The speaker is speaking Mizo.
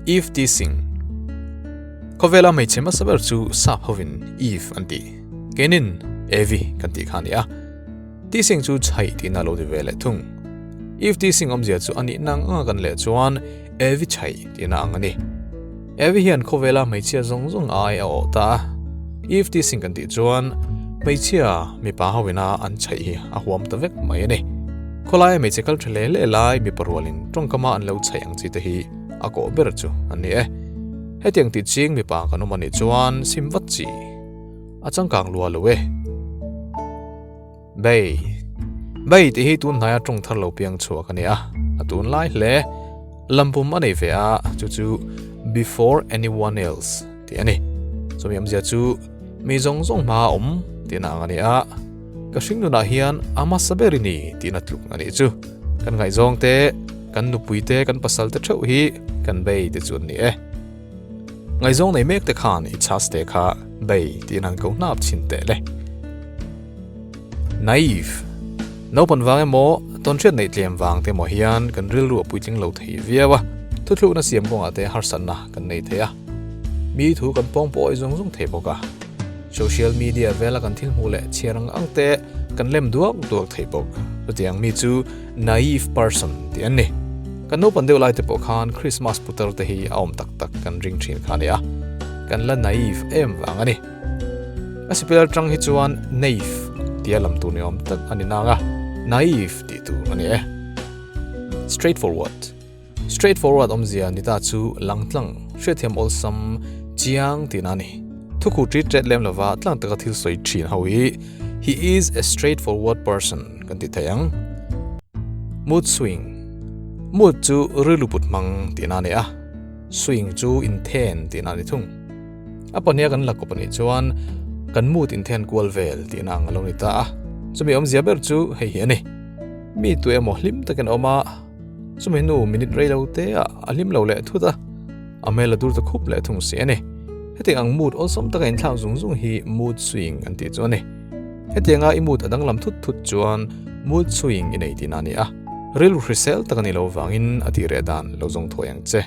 Eve Teasing Khawvela hmeichhe hmasa ber chu sap hovin Eve an ti. Keinin Evi kan tih kha a ni a. Teasing chu chhaih tihna a lo ti ve leh thung. Eve Teasing awmzia chu a nihna ang anga kan leh chuan Evi chhaih tihna ang a ni. Evi hian khawvela hmeichhia zawng zawng ai a awh ta a. Eve Teasing kan tih chuan hmeichhia mipa hovina an chhaih hi a huam ta vek mai a ni. Khawlaia hmeichhe kal tha hle hle lai mipa rualin tawngkama an lo chhaih ang chi te hi a kawh ber chu an ni e. Hetiang tih ching mipa kan awm a nih chuan sim vat chi a changkang lua lo e. Bei Bei tih hi tun hnaia tawng thar lo piang chhuak a ni a, a tun lai hle. Lampum a nei ve a, chu chu before anyone else tih a ni. Chumi awmzia chu mi zawng zawng hma a awm tihna ang a ni a, ka hringnunah hian a hmasa ber i ni tihna tluk a nih chu. Kan ngaihzawng te, kan nupui te, kan pasal te theuh hi kan bei te chu an ni e. Ngaihzawng nei mek te khan i chhas te kha bei tiin han ko hnap chhin teh le. Naive. Naupan vang emaw, tawnhriat neih tlem vang te emaw hian kan rilru a puitling lo thei viau a, thuthlukna siam kawngah te harsatna kan nei thei a. Mi thu kan pawng pawi zung zung thei bawk a. Social media vela kan thil hmuh leh chhiar ang ang te kan lem duak duak thei bawk. Chutiang mi chu naive person tih an ni. Kan naupan deuh lai te pawh khan Christmas putar te hi a awm tak tak kan ring thin kha a ni a. Kan la naive em vang a ni. A sipel atang hi chuan naive tia lam tur ni awm tak a ni nang a, naive tih tur a ni e. Straightforward. Straightforward awmzia ni ta chu langtlang, hriatthiam awlsam, chiang tihna a ni. Thukhu ṭit ṭet lem lova tlang taka thil sawi ṭhin ho hi He is a straightforward person kan ti thei ang. Mood swing. Mood chu rilru put hmang tihna a ni a, swing chu inthen tihna a ni thung. A pahniha kan la kawp anih chuan kan mood inthen kual vel tihna ang a lo ni ta a. Chumi awmzia ber chu hei hi a ni. Mi tu emaw hlim takin a awm a, chumi hnu minute rei lo te ah a hlim lo leh thut a, a hmel a dur ta khup leh thung si a ni. Hetiang ang mood awlsam taka inthlak zung zung hi mood swing an tih chu a ni. Hetianga i mood a danglam thut thut chuan mood swing i nei tihna a ni a, rilru hrisel tak a ni lo vangin a tih reh dan lo zawng thuai ang che.